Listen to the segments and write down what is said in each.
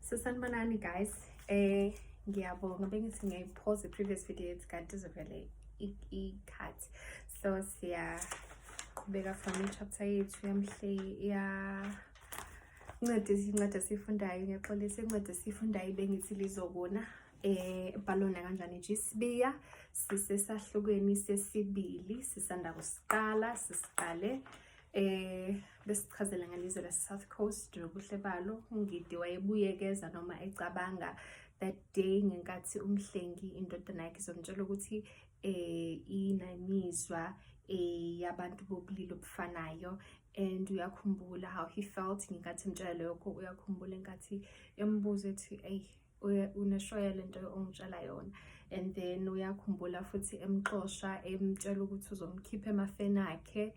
So sanibonani guys, ngiyabonga, bengithi ngiyayi-pause i-previous video yethu kanti izovele i-cut. So siyaqhubeka from i-chapter yethu yamhle ya incwadi, incwadi esiyifundayo, ngiyaxolisa, incwadi esiyifundayo bengithi lizobona ebhalona kanjani Sibiya. Sisesahlukweni sesibili, sisanda kusiqala, sisiqale besichazela ngalizwe lase-South Coast nobuhle balo. UNgidi wayebuyekeza noma ecabanga that day ngenkathi uMhlengi, indodana yakhe, izomtshela ukuthi inamizwa yabantu bobulili obufanayo, and uyakhumbula how he felt ngenkathi emtshela lokho. Uyakhumbula enkathi embuza ethi, "Eyi, une-sure lento ongitshela yona?" And then uyakhumbula futhi emxosha, emtshela ukuthi uzomkhipha emafeni akhe,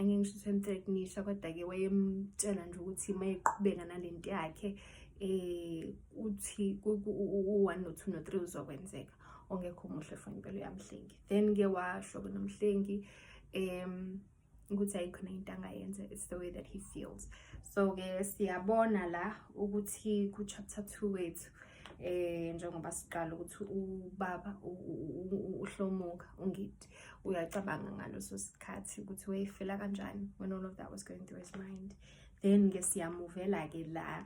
angeke ngisho ukuthi em-threatenisha, kodwa-ke wayemtshela nje ukuthi uma eqhubeka nalento yakhe, uthi u-one no-two no-three uzokwenzeka ongekho muhle for impilo yaMhlengi. Then-ke washo-ke noMhlengi ukuthi ayikho into angayenza, it's the way that he feels. So-ke siyabona la ukuthi ku-chapter 2 wethu, njengoba siqala, ukuthi ubaba uHlomuka uNgidi uyacabanga ngaleso sikhathi ukuthi wayefila kanjani when all of that was going through his mind. Then ke siyamuvela ke la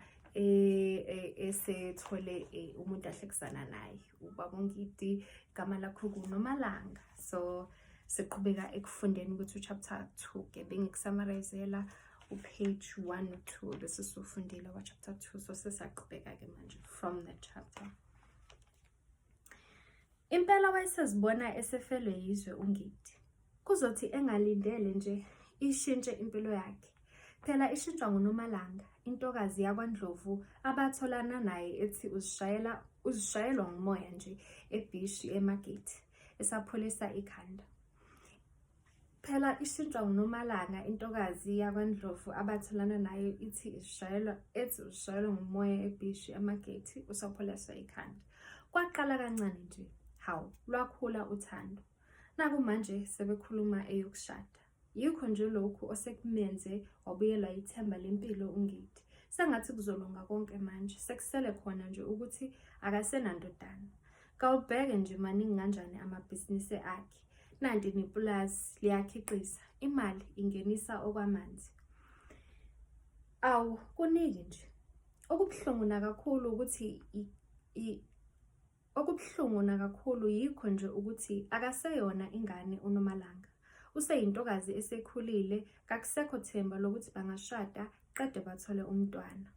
esethole umuntu ahlekisana naye, ubaba uNgidi, igama lakho kuNomalanga. So siqhubeka ekufundeni ukuthi u-chapter 2 ke bengiku-summarizela u-page 1 no 2 bese sufundile wa chapter 2, so sesaqhubeka-ke manje from that chapter. Impela wayesezibona esefelwe yizwe uNgidi. Kuzothi engalindele nje ishintshe impilo yakhe. Phela ishintshwa nguNomalanga, intokazi yakwaNdlovu abatholana naye ethi uzishayela, uzishayelwa ngumoya nje ebhishi eMagethi esapholisa ikhanda. Phela ishintshwa nguNomalanga, intokazi yakwaNdlovu abatholana nayo ithi izishayelwa, ethi uzishayelwa ngumoya ebhishi eMagethi usapholiswa ikhanda. Kwaqala kancane nje, hawu, lwakhula uthando. Nakumanje sebekhuluma eyokushada. Yikho nje lokhu osekumenze wabuyelwa ithemba lempilo uNgidi. Sengathi kuzolunga konke manje, sekusele khona nje ukuthi akasenandodana. Kawubheke nje maningi kanjani amabhizinisi akhe. Nanti nepulazi liyakhiqiza, imali ingenisa okwamanzi. Awu, kuningi nje. Okubuhlungu nakakhulu ukuthi okubuhlungu nakakhulu yikho nje ukuthi akaseyona ingane uNomalanga. Useyintokazi esekhulile, kakusekho themba lokuthi bangashada qede bathole umntwana.